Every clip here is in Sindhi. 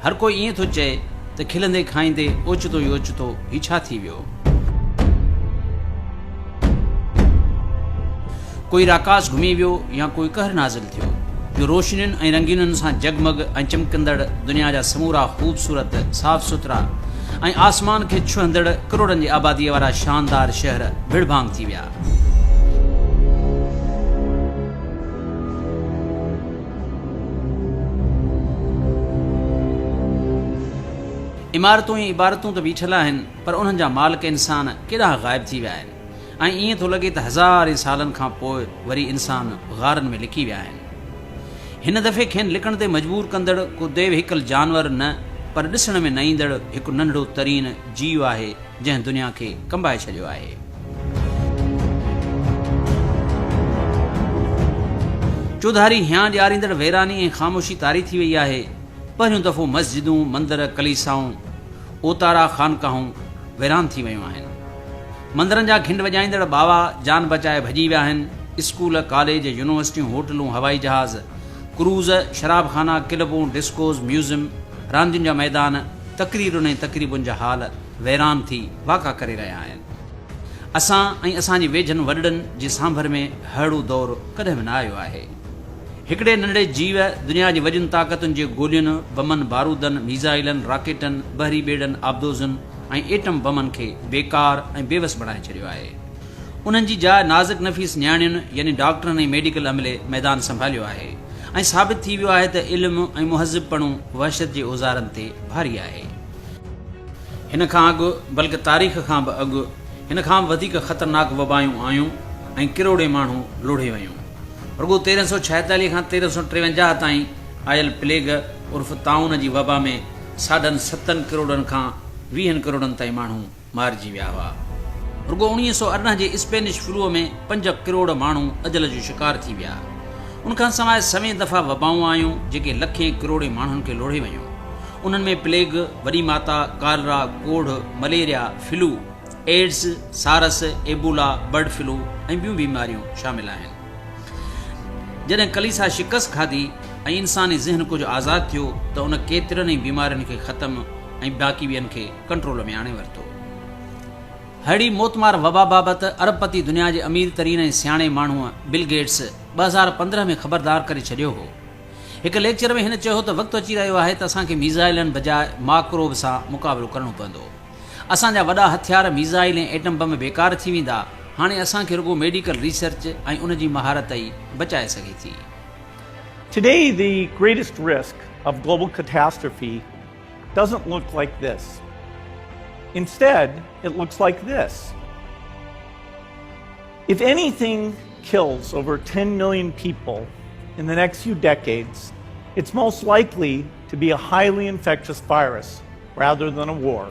هر ڪوئي ائين ٿو چئي ته کلندي کائيندي اوچتو ئي اوچتو هي ڇا ٿي ويو؟ ڪوئي راڪاس گهمي ويو يا ڪوئي قهر نازل ٿيو جو روشنين ۽ رنگينين سان جڳمڳ ۽ چمڪندڙ دنيا جا سمورا خوبصورت، صاف سٿرا ۽ آسمان کي ڇهندڙ ڪروڙن جي آباديء وارا شاندار شهر ڀڙڀانگ ٿي ويا. عمارتون ۽ عبارتون ته بيٺل آهن پر انهن جا مالڪ انسان ڪيڏانهن غائب ٿي ويا آهن ۽ ائين ٿو لڳي ته هزارين سالن کان پوء وري انسان غارن ۾ لڪي ويا آهن. هن دفعي کين لڪڻ تي مجبور ڪندڙ ڪو ديو هڪل جانور نه پر ڏسڻ ۾ نه ايندڙ هڪ ننڍڙو ترين جيو آهي جنهن دنيا کي ڪنبائي ڇڏيو آهي. چوڌاري هيانء ڏياريندڙ ويراني ۽ خاموشي طاري ٿي وئي آهي. پهريون دفعو مسجدون، مندر، ڪليسائون، اوتارا، خانقاهون ويران ٿي ويون آهن. مندرن جا گهنڊ وڄائيندڙ ٻاوا جان بچائي ڀڄي ويا آهن. اسڪول، ڪاليج، يونيورسٽيون، هوٽلون، هوائي جهاز، ڪروز، شراب خانا، ڪلبون، ڊسڪوز، ميوزم، راندين جا ميدان، تقريرن ۽ تقريبن جا هال ويران ٿي واڪا ڪري رهيا آهن. اسان ۽ اسان جي ويجهن وڏڙن جي سانڀر ۾ ههڙو دور ڪڏهن به نه آيو آهي. هڪڙي ننڍڙي جيو دنيا جي وڏين طاقتن جي گولين، بمن، بارودن، ميزائلن، راڪيٽن، بحري ٻيڙن، آبدوزن ۽ ايٽم بمن کي بيڪار ۽ بيوس بڻائي ڇڏيو آهي. انهن جي جاء نازڪ نفيس نياڻين يعني ڊاڪٽرن ۽ ميڊيڪل عملي ميدان سنڀاليو آهي ۽ ثابت ٿي ويو آهي ته علم ۽ مهذبپڻو وحشت جي اوزارن تي ڀاري آهي. هن کان اڳ بلڪ تاريخ کان به اڳ هن کان به وڌيڪ خطرناڪ وبائون آيون ۽ ڪروڙين ماڻهو لوڙهي ويون. رڳو 1346 کان 1353 تائين آيل پليگ عرف طاعون جي وبا ۾ ساڍن ستن ڪروڙن کان ويهن ڪروڙن تائين ماڻهو مارجي ويا هئا. رڳو 1918 جي اسپينش فلوء ۾ پنج ڪروڙ ماڻهو اجل جو شڪار ٿي ويا. ان کان سواء سوين دفعا وبائون آيون جيڪي لکين ڪروڙين ماڻهن کي لوڙهي ويون. انهن ۾ پليگ، وڏي ماتا، ڪالرا، ڪوڙهه، malaria, flu, AIDS, SARS, Ebola, bird flu ۽ ٻيون بيماريون شامل آهن. جڏهن ڪليسا شڪست کاڌي ۽ انساني ذهن ڪجهه آزاد ٿيو ته ان ڪيترين ئي بيمارين کي ختم ۽ باقي ٻين کي ڪنٽرول ۾ آڻي ورتو. ههڙي موتمار وبا بابت ارب پتي دنيا جي امير ترين ۽ سياڻي ماڻهوء بل گيٽس 2015 ۾ خبردار ڪري ڇڏيو هو. هڪ ليڪچر ۾ هن چيو هو ته وقت اچي رهيو آهي ته اسان کي ميزائلن بجاء ماڪروب سان مقابلو ڪرڻو پوندو. اسان جا وڏا هٿيار ميزائل ۽ ايٽم بم بيڪار ٿي ويندا، هاڻي اسان کي رڳو ميڊيڪل ريسرچ ۽ ان جي مهارت ئي بچائي سگهي ٿي. Today the greatest risk of global catastrophe doesn't look like this. Instead, it looks like this. If anything kills over 10 million people in the next few decades, it's most likely to be a highly infectious virus rather than a war.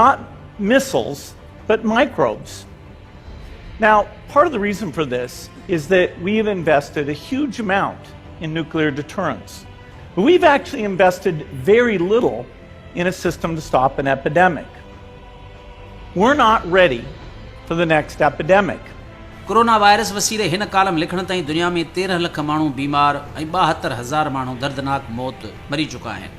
Not missiles, but microbes. Now, part of the reason for this is that we have invested a huge amount in nuclear deterrence. But we've actually invested very little in a system to stop an epidemic. We're not ready for the next epidemic. Corona virus وسيلي هن ڪالم لکڻ تائين دنيا ۾ 13 لک ماڻهو بيمار ۽ 72 هزار ماڻهو دردناڪ موت مري چڪا آهن.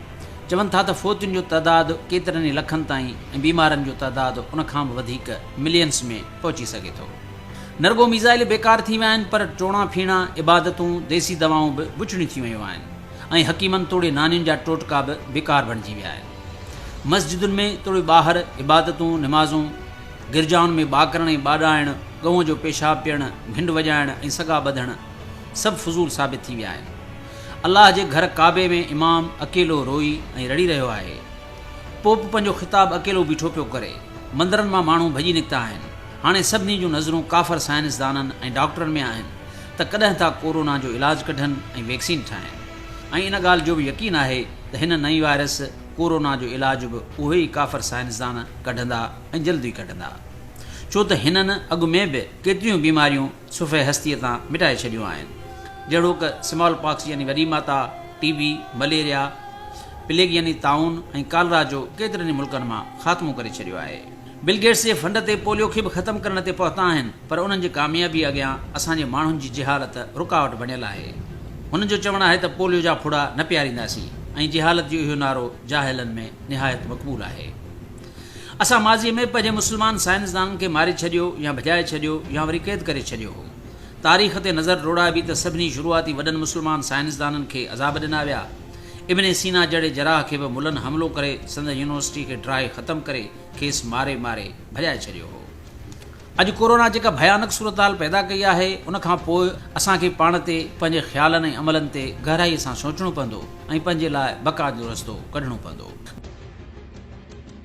چون ٿا ته فوتين جو تعداد ڪيترن ئي لکن تائين ۽ بيمارن جو تعداد ان کان به وڌيڪ ملينز ۾ پهچي سگهي ٿو. نه رڳو ميزائل بيڪار ٿي ويا آهن پر ٽوڻا ڦيڻا، عبادتون، ديسي دوائون به بڇڙيون ٿي ويون آهن ۽ حڪيمن توڙي نانين جا ٽوٽڪا به بيڪار بڻجي ويا آهن. مسجدن ۾ توڙي ٻاهر عبادتون، نمازون، گرجائن ۾ ٻاڪرڻ ۽ ٻاڏائڻ، ڳئون جو پيشاب پيئڻ، گهنڊ وڄائڻ ۽ سڳا ٻڌڻ سڀ فضول ثابت ٿي ويا آهن. الله جي گهر ڪعبي ۾ امام اڪيلو روئي ۽ رڙي رهيو آهي. پوپ پنهنجو خطاب اڪيلو بيٺو پيو ڪري. مندرن مان ماڻهو ڀڄي نڪتا آهن. هاڻي سڀني جون نظرون ڪافر سائنسدانن ۽ ڊاڪٽرن ۾ آهن ته ڪڏهن ٿا ڪورونا جو علاج ڪڍن ۽ ويڪسين ٺاهين. ۽ ان ڳالهه جو به يقين آهي ته هن نئين وائرس ڪورونا جو علاج به اهي ئي ڪافر سائنسدان ڪڍندا ۽ جلد ئي ڪڍندا. ڇو ته هنن اڳ ۾ به ڪيتريون بيماريون صفحه هستيء تان مٽائي ڇڏيون آهن. جهڙوڪ سمال پاڪس يعني وڏي ماتا، ٽي بي، مليريا، پليگ يعني طاعون ۽ ڪالرا جو ڪيترن ئي ملڪن مان خاتمو ڪري ڇڏيو آهي. بل گيٽس جي فنڊ تي پوليو کي به ختم ڪرڻ تي پهتا آهن پر انهن جي ڪاميابيء اڳيان اسان جي ماڻهن جي جهالت رڪاوٽ بڻيل آهي. هنن جو چوڻ آهي ته پوليو جا ڦڙا نه پيارينداسين. ۽ جهالت جو اهو نعرو جاهلن ۾ نهايت مقبول آهي. اسان ماضيء ۾ پنهنجي مسلمان سائنسدانن کي ماري ڇڏيو يا ڀڄائي ڇڏيو يا وري قيد ڪري ڇڏيو هو. تاريخ تي نظر ڊوڙائبي ته سڀني شروعاتي وڏن مسلمان سائنسدانن کي عذاب ڏنا ويا. ابن سينا جهڙي جراح کي به ملن حملو ڪري سندس يونيورسٽي کي ڊاهي ختم ڪري کيس ماري ماري ڀڄائي ڇڏيو هو. اڄ ڪورونا جيڪا ڀيانڪ صورتحال پيدا ڪئي آهي ان کان پوء اسان کي پاڻ تي، پنهنجي خيالن ۽ عملن تي گهرائي سان سوچڻو پوندو ۽ پنهنجي لاء بقا جو رستو ڪڍڻو پوندو.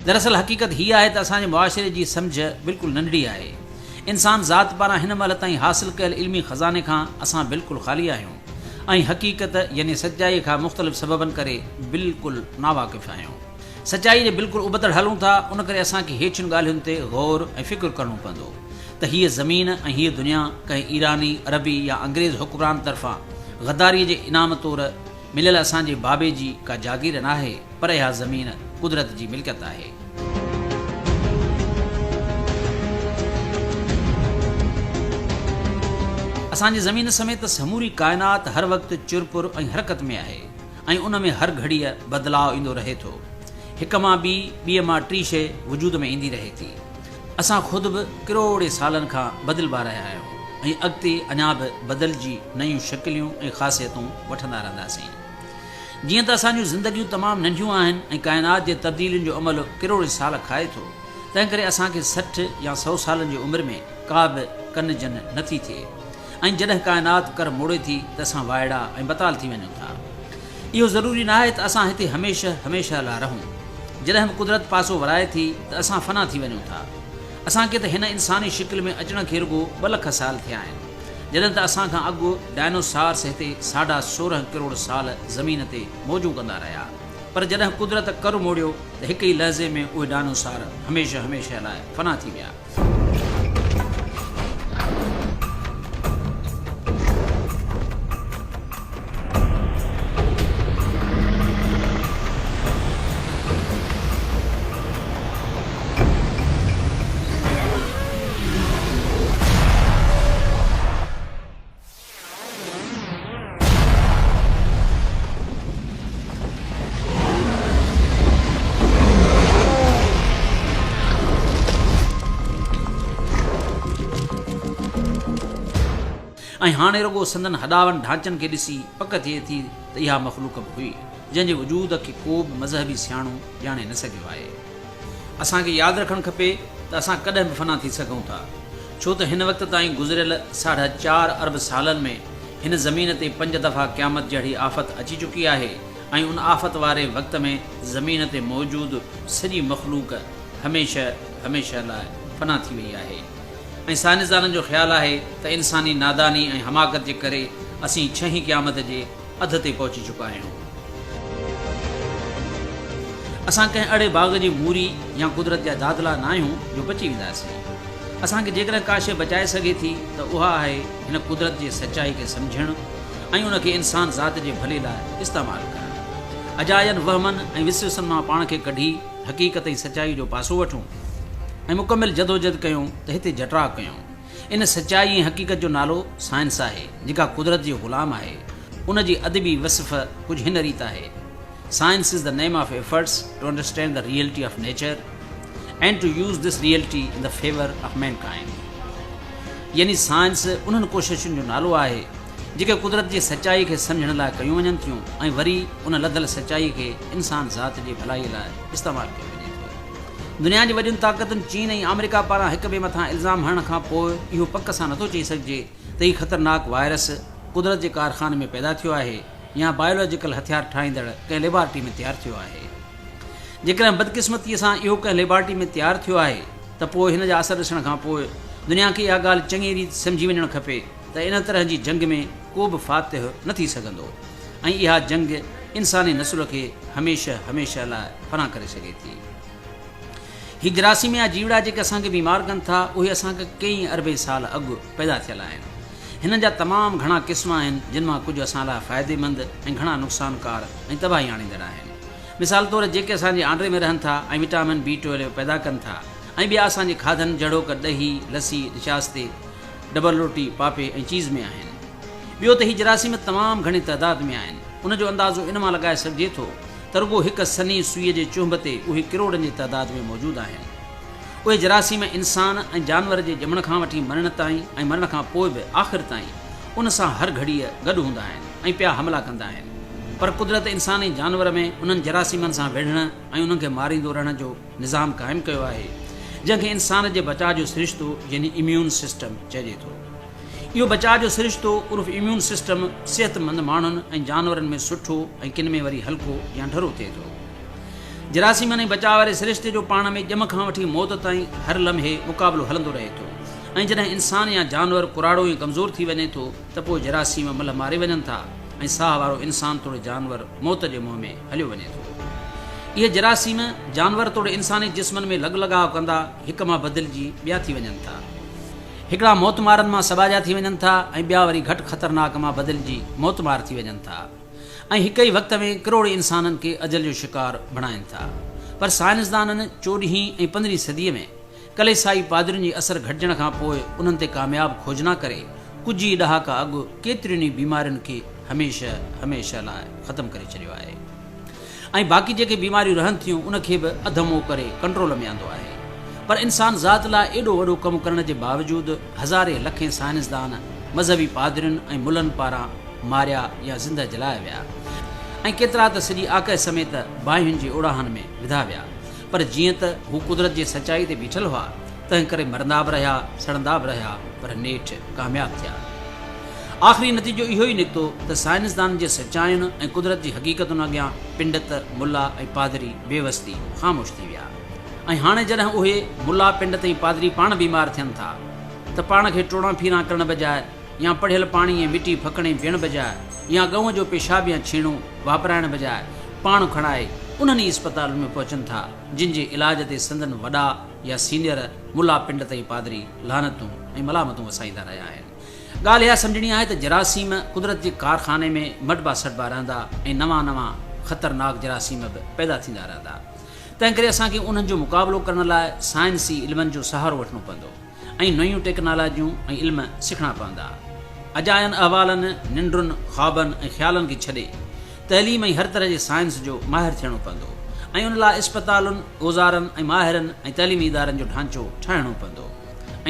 دراصل حقيقت هيء آهي ته اسان جي معاشري جي سمجهه بلڪل ننڍڙي آهي. انسان ذات پاران هن مهل تائين حاصل ڪيل علمي خزاني کان اسان بلڪل خالي آهيون ۽ حقيقت يعني سچائيء کان مختلف سببن ڪري بلڪل ناواقف آهيون. سچائيء جي بلڪل ابتڙ هلون ٿا، ان ڪري اسان کي هيٺين ڳالهين تي غور ۽ فڪر ڪرڻو پوندو ته هيء زمين ۽ هيء دنيا ڪنهن ايراني، عربي يا انگريز حڪمران طرفان غداريء جي انعام طور مليل اسان جي بابي جي ڪا جاگير ناهي، پر اها زمين قدرت جي ملڪيت آهي. اسان جي زمين سميت سموري ڪائنات هر وقت چرپر ۽ حرڪت ۾ آهي ۽ ان ۾ هر گهڙيء بدلاء ايندو رهي ٿو. هڪ مان ٻي، ٻيء مان ٽي شيء وجود ۾ ايندي رهي ٿي. اسان خود به ڪروڙين سالن کان بدلبا رهيا آهيون ۽ اڳتي اڃا به بدلجي نيون شڪليون ۽ خاصيتون وٺندا رهنداسين. جيئن ته اسان جون زندگيون تمام ننڍيون آهن ۽ ڪائنات جي تبديلين جو عمل ڪروڙين سال کائي ٿو، تنهنڪري اسان کي 60 يا سئو سالن جي عمر ۾ ڪا به ڪن جن نه ٿي ٿئي ۽ جڏهن ڪائنات ڪر موڙي ٿي ته اسان وائڙا ۽ بتال ٿي وڃون ٿا. اهو ضروري ناهي ته اسان هتي هميشه هميشه لاء رهون. جڏهن به قدرت پاسو ورائي ٿي ته اسان فنا ٿي وڃون ٿا. اسان کي ته هن انساني شڪل ۾ اچڻ کي رڳو ٻه لک سال ٿيا آهن. جڏهن ته اسان کان اڳ ڊائنوسارس هتي ساڍا 16 ڪروڙ سال زمين تي موجون ڪندا رهيا. پر جڏهن قدرت ڪر موڙيو ته هڪ ئي لحظي ۾ اهي ڊائنوسار هميشه هميشه لاء فنا ٿي ويا. ۽ هاڻي رڳو سندن هڏاون ڍانچن کي ڏسي پڪ ٿئي ٿي ته اها مخلوق به هئي، جنهن جي وجود کي ڪو به مذهبي سياڻو ڄاڻي نه سگهيو آهي. اسان کي ياد رکڻ کپي ته اسان ڪڏهن به فنا ٿي سگهون ٿا، ڇو ته هن وقت تائين گذريل ساڍا چار ارب سالن ۾ هن زمين تي پنج دفعا قيامت جهڙي آفت اچي چڪي آهي ۽ ان آفت واري وقت ۾ زمين تي موجود سڄي مخلوق هميشه هميشه لاء فنا ٿي وئي آهي ۽ سائنسدانن جو خيال آهي ته انساني ناداني ۽ حماقت جي ڪري اسين ڇهين قيامت جي اڌ تي پهچي چڪا آهيون. اسان ڪنهن اهڙي باغ جي موري يا قدرت جا دادلا ناهيون جو بچي وينداسين. اسان کي جيڪڏهن ڪا شيء بچائي سگهي ٿي ته اها آهي هن قدرت جي سچائي کي سمجهڻ ۽ ان کي انسان ذات جي ڀلي لاء استعمال ڪرڻ. اجاين وهمن ۽ وسوسن مان پاڻ کي ڪڍي حقيقت ۽ سچائي جو پاسو وٺون ۽ مڪمل جدوجھد ڪيون ته هتي جٽراء ڪيون. ان سچائي ۽ حقيقت جو نالو سائنس آهي، جيڪا قدرت جي غلام آهي. ان جي ادبي وصف ڪجهه هن ريت آهي، Science is the name of efforts to understand the reality of nature and to use this reality in the favour of mankind. يعني سائنس انهن ڪوششن جو نالو آهي، جيڪي قدرت جي سچائي کي سمجهڻ لاء ڪيون وڃن ٿيون ۽ وري ان لڌل سچائي کي انسان ذات جي ڀلائي لاء استعمال ڪيو وڃي ٿو. دنيا جي وڏين طاقتن چين ۽ آمريڪا پاران هڪ ٻئي مٿان الزام هڻڻ کان پوء اهو پڪ سان نٿو چئي سگهجي ته هي خطرناڪ وائرس قدرت جي ڪارخاني ۾ پيدا ٿيو آهي يا بايولاجيڪل هٿيار ٺاهيندڙ ڪنهن ليبارٽري ۾ تيار ٿيو آهي. جيڪڏهن بدقسمتيء سان اهو ڪنهن ليبارٽري ۾ تيار ٿيو آهي ته پوء هن جا اثر ڏسڻ کان پوء دنيا کي اها ڳالهه چڱي ريت سمجهي وڃڻ کپي ته ان طرح جي جنگ ۾ ڪو به فاتح نه ٿي سگهندو ۽ اها جنگ انساني نسل کي هميشه هميشه لاء فنا ڪري سگهي ٿي. هي جراثيم يا جيوڙا جيڪي اسان کي بيمار ڪن ٿا، اهي اسان کان ڪيئي اربين سال اڳ پيدا ٿيل آهن. هنن جا تمام گهڻا قسم آهن، جن مان ڪجهه اسان لاء فائديمند ۽ گهڻا نقصانڪار ۽ تباهي آڻيندڙ آهن. مثال طور جيڪي اسان جي آنڊري ۾ رهن ٿا ۽ وٽامن بي ٽويلو پيدا ڪن ٿا ۽ ٻيا اسان جي کاڌن جهڙوڪ ڏهي، لسي، نشاستي، ڊبل روٽي، پاپي ۽ چيز ۾ آهن. ٻيو ته هي جراثيم تمام گهڻي تعداد ۾ آهن. ان جو اندازو ان مان لڳائي سگهجي ٿو ته رڳو هڪ سنهي سوئيء جي چهنب تي اهي ڪروڙن جي تعداد ۾ موجود آهن. اهي جراثيم انسان ۽ جانور جي ڄمڻ کان وٺي مرڻ تائين ۽ مرڻ کان پوء به آخر تائين ان سان هر گهڙيء گڏ هوندا آهن ۽ پيا حملا ڪندا آهن. پر قدرت انسان ۽ جانور ۾ انهن جراثيمن سان وڙهڻ ۽ انهن کي ماريندو رهڻ جو نظام قائم ڪيو آهي، جنهن کي انسان جي بچاء جو سرشتو يعني اميون سسٽم چئجي ٿو. اهو بچاء جو سرشتو عرف اميون سسٽم صحتمند ماڻهن ۽ جانورن ۾ سٺو ۽ ڪن ۾ وري هلڪو يا ڍرو ٿئي ٿو. جراثيمن ۽ بچاء واري سرشتي جو پاڻ ۾ ڄم کان وٺي موت تائين هر لمحي مقابلو هلندو رهي ٿو ۽ جڏهن انسان يا جانور ڪراڙو ۽ ڪمزور ٿي وڃي ٿو ته پوء جراثيم ملهه ماري وڃن ٿا ۽ ساهه وارو انسان توڙي جانور موت جي منهن ۾ هليو وڃي ٿو. اهي جراثيم جانور توڙي انساني جسمن ۾ لڳ لڳاء ڪندا هڪ مان بدلجي ٻيا ٿي وڃن ٿا. هڪڙا موتمارن مان سٻاجها ٿي وڃن ٿا ۽ ٻيا وري گهٽ خطرناڪ مان بدلجي موتمار ٿي وڃن ٿا ۽ هڪ ئي وقت ۾ ڪروڙين انسانن کي اجل جو شڪار بڻائين ٿا. پر سائنسدانن چوڏهين ۽ پندرهين صديء ۾ ڪليسائي پادرين جي اثر گهٽجڻ کان پوء انهن تي ڪامياب کوجنا ڪري ڪجهه ئي ڏهاڪا اڳ ڪيترين ئي بيمارين کي هميشه هميشه لاء ختم ڪري ڇڏيو آهي ۽ باقي جيڪي بيماريون رهن ٿيون ان کي به اڌ مئو ڪري ڪنٽرول ۾ آندو آهي پر انسان ذات لاء ايڏو وڏو ڪم ڪرڻ جي باوجود هزارين لکين سائنسدان مذهبي پادرين ۽ ملن پاران ماريا يا زنده جلايا ويا ۽ ڪيترا ته سڄي آڪهه سميت باهين جي اوڙاهن ۾ وڌا ويا پر جيئن ته هو قدرت جي سچائي تي بيٺل هئا، تنهن ڪري مرندا به رهيا، سڙندا به رهيا، پر نيٺ ڪامياب ٿيا. آخري نتيجو اهو ئي نڪتو ته سائنسدانن جي سچاين ۽ قدرت جي حقيقتن اڳيان پنڊت، ملا ۽ پادري بيوس ٿي خاموش ٿي ويا ۽ هاڻي جڏهن اهي ملا، پنڊت ۽ پادري پاڻ بيمار ٿين ٿا ته پاڻ کي ٽوڙان ڦيران ڪرڻ بجاء يا پڙهيل پاڻي ۽ مٽي ڦڪڻي پيئڻ بجاء يا ڳئون جو پيشاب يا ڇيڻو واپرائڻ بجاء پاڻ کڻائي انهن ئي اسپتالن ۾ پهچن ٿا جن جي علاج تي سندن وڏا يا سينئر ملا پنڊت ۽ پادري لعنتون ۽ ملامتون وسائيندا رهيا آهن. ڳالهه اها سمجهڻي آهي ته جراثيم قدرت جي ڪارخاني ۾ مٽبا سٽبا رهندا ۽ نوان نوان خطرناڪ جراثيم به پيدا ٿيندا رهندا. تنهنڪري اسان کي انهن جو مقابلو ڪرڻ لاء سائنسي علمن جو سهارو وٺڻو پوندو. ۽ نيون ٽيڪنالاجيون ۽ علم سکڻا پوندا. اجاين احوالن، ننڊن، خوابن ۽ خيالن کي ڇڏي تعليم ۽ هر طرح جي سائنس جو ماهر ٿيڻو پوندو ۽ ان لاء اسپتالن، اوزارن ۽ ماهرن ۽ تعليمي ادارن جو ڍانچو ٺاهڻو پوندو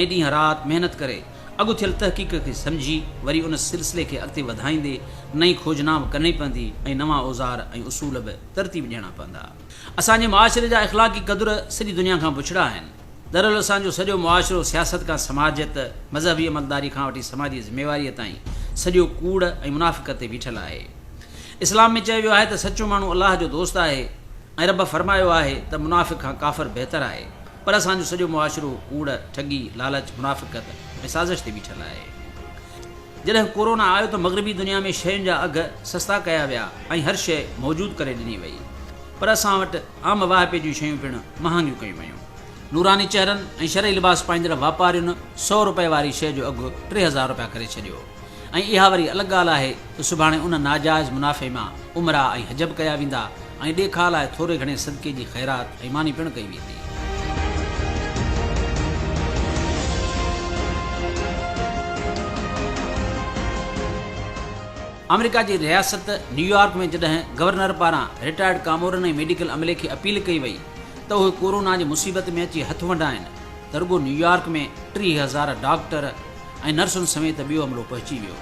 ۽ ڏينهن رات محنت ڪري اڳ ٿيل تحقيق کي سمجهي وري ان سلسلي کي اڳتي وڌائيندي نئين کوجنا به ڪرڻي پوندي ۽ نوان اوزار ۽ اصول به ترتيب ڏيڻا پوندا. اسان جي معاشري جا اخلاقي قدر سڄي دنيا کان بڇڙا آهن. دراصل اسان جو سڄو معاشرو سياست کان سماجيت، مذهبي عملداري کان وٺي سماجي ذميواريء تائين سڄو ڪوڙ ۽ منافقت تي بيٺل آهي. اسلام ۾ چيو ويو آهي ته سچو ماڻهو الله جو دوست آهي ۽ رب فرمايو آهي ته منافق کان ڪافر بهتر آهي پر اسان جو سڄو معاشرو ڪوڙ، ٺڳي، لالچ، منافقت ۽ سازش تي بيٺل آهي. جڏهن ڪورونا آيو ته مغربي دنيا ۾ شين جا اگهه سستا ڪيا ويا ۽ هر شيء موجود ڪري ڏني وئي پر اسان وٽ عام واهپي جون شيون پڻ مهانگيون ڪيون ويون. نوراني چهرن ۽ شرعي لباس پائيندڙ واپارين سئو رپئي واري شيء جو اگهه 3000 رپيا ڪري ڇڏيو ۽ اها وري الڳ ڳالهه آهي ته سڀاڻي ان ناجائز منافعي مان عمرا ۽ حج به ڪيا ويندا ۽ ڏيکاء لاء ٿوري گهڻي صدقي جي خيرات ۽ ماني پڻ ڪئي ويندي. آمريڪا جي رياست نيويارڪ ۾ جڏهن گورنر پاران رٽائرڊ ڪامورن ۽ ميڊيڪل عملي کي اپيل ڪئي وئي ته اهي ڪورونا جي مصيبت ۾ اچي هٿ ونڊائين ته رڳو نيويارڪ ۾ 30,000 ڊاڪٽر ۽ نرسن سميت ٻيو عملو پهچي ويو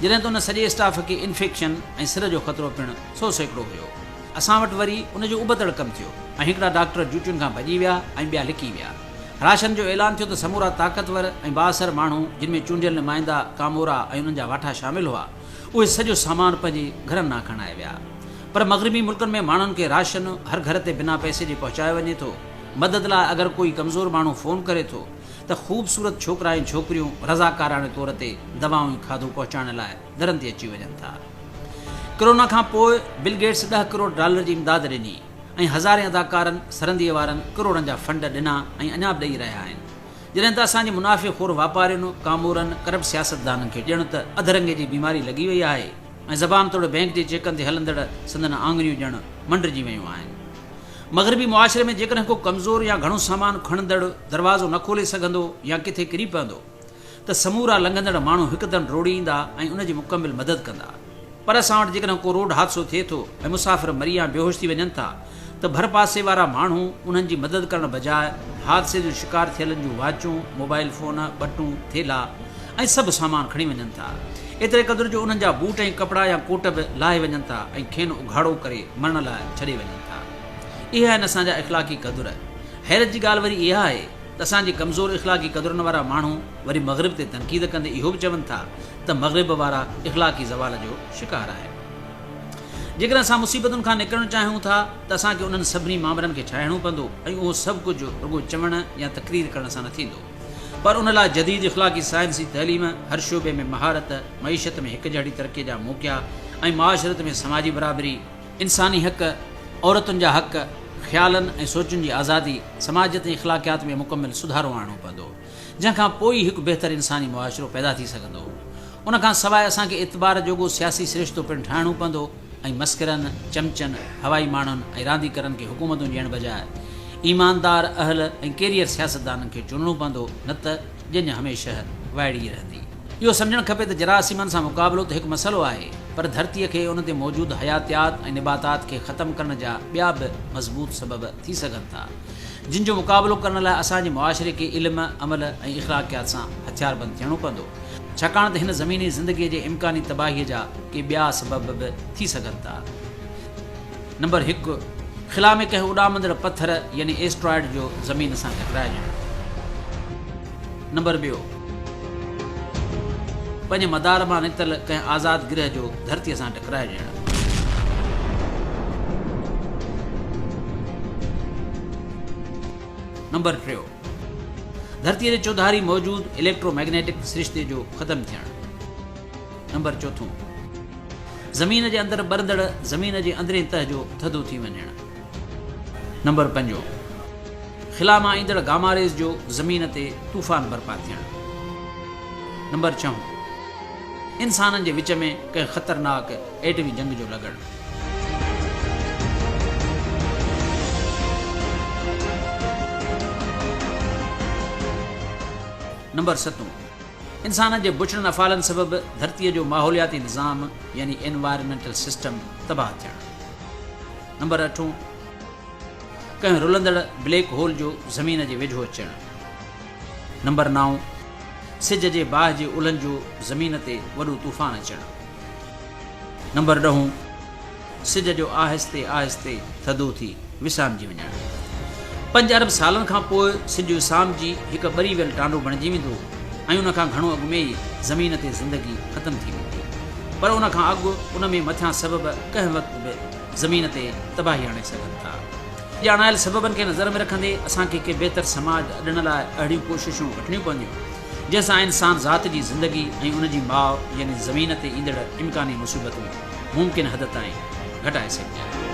جڏهن ته ان سڄي اسٽاف کي انفيڪشن ۽ سر جو خطرو پڻ 100% هيو. اسان وٽ وري ان جو ابتڙ ڪم ٿيو ۽ هڪڙا ڊاڪٽر ڊيوٽين کان ڀڄي ويا ۽ ٻيا لڪي ويا. راشن جو اعلان ٿيو ته سمورا طاقتور ۽ بااثر ماڻهو جن ۾ چونڊيل نمائندا، ڪامورا ۽ انهن جا واٺا شامل هئا، اهي سڄو سامان پنهنجي گهرن ڏانهن کڻائي ويا. پر مغربي ملڪن ۾ ماڻهن کي راشن هر گهر تي بنا پئسي جي پهچايو وڃي ٿو. مدد لاء اگر ڪوئي ڪمزور ماڻهو فون ڪري ٿو ته خوبصورت ڇوڪرا ۽ ڇوڪريون رضاڪاراڻي طور تي دوائون ۽ کاڌو پهچائڻ لاء درن تي اچي وڃن ٿا. ڪرونا کان پوء بل گيٽس ڏهه ڪروڙ ڊالر جي امداد ڏني ۽ هزارين اداڪارن، سرنديء وارن ڪروڙن جا فنڊ ڏنا ۽ اڃا به ڏئي رهيا آهن. جڏهن ته اسان جي منافعي خور واپارين، ڪامورن، ڪرپٽ سياستدانن کي ڄڻ ته اڌرنگي جي بيماري لڳي وئي آهي ۽ زبان توڙي بئنڪ جي چيڪن تي هلندڙ سندن آڱريون ڄڻ منڊجي ويون آهن. مغربي معاشري ۾ جيڪڏهن ڪو ڪمزور يا گهڻو سامان کڻندڙ دروازو نه کولي سگهندو يا ڪٿي ڪري پوندو ته سمورا لنگهندڙ ماڻهو هڪدم ڊوڙي ايندا ۽ ان جي مڪمل مدد ڪندا. پر اسان وٽ جيڪڏهن ڪو روڊ حادثو ٿئي ٿو ۽ مسافر مري يا بيهوش ٿي وڃن ٿا ته ڀرپاسي وارا ماڻهو انهن جي مدد ڪرڻ بجاء حادثي جو شڪار ٿيلن جون واچون، موبائل فون، ٻٽون، ٿيلها ۽ سڀ سامان کڻي وڃن ٿا. ايتري قدر جو انهن جا بوٽ ۽ ڪپڙا يا ڪوٽ به لاهي وڃن ٿا ۽ کين اگهاڙو ڪري مرڻ لاء ڇڏي وڃن ٿا. اهي آهن اسان جا اخلاقي قدر. حيرت جي ڳالهه وري اها آهي ته اسان جي ڪمزور اخلاقي قدرن وارا ماڻهو وري مغرب تي تنقيد ڪندي اهو به چون ٿا ته مغرب وارا اخلاقي زوال جو شڪار آهن. جيڪڏهن اسان مصيبتن کان نڪرڻ چاهيون ٿا ته اسان کي انهن سڀني مامرن کي ٺاهڻو پوندو ۽ اهو سڀ ڪجهه رڳو چوڻ يا تقرير ڪرڻ سان نه ٿيندو پر ان لاء جديد اخلاقي سائنس جي تعليم، هر شعبي ۾ مهارت، معيشت ۾ هڪجهڙي ترقي جا موقعا ۽ معاشرت ۾ سماجي برابري، انساني حق، عورتن جا حق، خيالن ۽ سوچن جي آزادي، سماجيت ۽ اخلاقيات ۾ مڪمل سڌارو آڻڻو پوندو. جنهن کان پوء ئي هڪ بهتر انساني معاشرو پيدا ٿي سگهندو. ان کان سواء اسان کي اعتبار جوڳو سياسي سرشتو پڻ ٺاهڻو پوندو ۽ مسخرن، چمچن، هوائي ماڻهن ۽ رانديگرن کي حڪومتون ڏيڻ بجاء ايماندار، اهل ۽ ڪيريئر سياستدانن کي چونڊڻو پوندو نه ته ڄڃ هميشه وائڙي ئي رهندي. اهو سمجهڻ کپي ته جراثيمن سان مقابلو ته هڪ مسئلو آهي پر ڌرتيء کي ان تي موجود حياتيات ۽ نباتات کي ختم ڪرڻ جا ٻيا به مضبوط سبب ٿي سگهن ٿا. جن جو مقابلو ڪرڻ لاء اسان جي معاشري کي علم، عمل ۽ اخلاقيات سان هٿياربند ٿيڻو پوندو، ڇاڪاڻ ته هن زميني زندگيء جي امڪاني تباهيء جا ڪي ٻيا سبب به ٿي سگهن ٿا. نمبر هڪ، خلا ۾ ڪنهن اڏامندڙ پٿر يعني ايسٽرائڊ جو زمين سان ٽڪرائجڻ. نمبر ٻيو، پنهنجي مدار مان نڪتل ڪنهن آزاد گرهه جو ڌرتيء سان ٽڪرائجڻ. نمبر ٽيو، ڌرتيء جي چوڌاري موجود اليڪٽرو مئگنيٽڪ سرشتي جو ختم ٿيڻ. نمبر چوٿون، زمين جي اندر ٻرندڙ زمين جي اندرين تهه جو ٿڌو ٿي وڃڻ. نمبر پنجون، خلا مان ايندڙ گاما ريز جو زمين تي طوفان برپا ٿيڻ. نمبر ڇهون، انسانن جي وچ ۾ ڪنهن خطرناڪ ايٽمي جنگ جو لڳڻ. نمبر ستون، انسانن جي بڇڙن افعالن سبب ڌرتيء جو ماحولياتي نظام يعني انوائرمينٽل سسٽم تباهه ٿيڻ. نمبر اٺون، ڪنهن رلندڙ بليڪ هول جو زمين جي ويجهو اچڻ. نمبر نائون، سج جي باهه جي الهن جو زمين تي وڏو طوفان اچڻ. نمبر ڏهون، سج جو آهستي آهستي ٿڌو ٿي وسامجي وڃڻ. پنج ارب سالن کان پوء سج وسامجي هڪ ٻري ويل ٽانڊو بڻجي ويندو ۽ ان کان گهڻو اڳ ۾ ئي زمين تي زندگي ختم ٿي ويندي. پر ان کان اڳ ان ۾ مٿيان سبب ڪنهن وقت به زمين تي تباهي آڻي سگهن ٿا. ڄاڻايل سببن کي نظر ۾ رکندي اسان کي ڪي بهتر سماج اڏڻ لاء اهڙيون ڪوششون وٺڻيون پونديون جنهن سان انسان ذات جي زندگي ۽ ان جي ماء يعني زمين تي ايندڙ امڪاني مصيبتون ممڪن حد تائين گهٽائي سگهجن.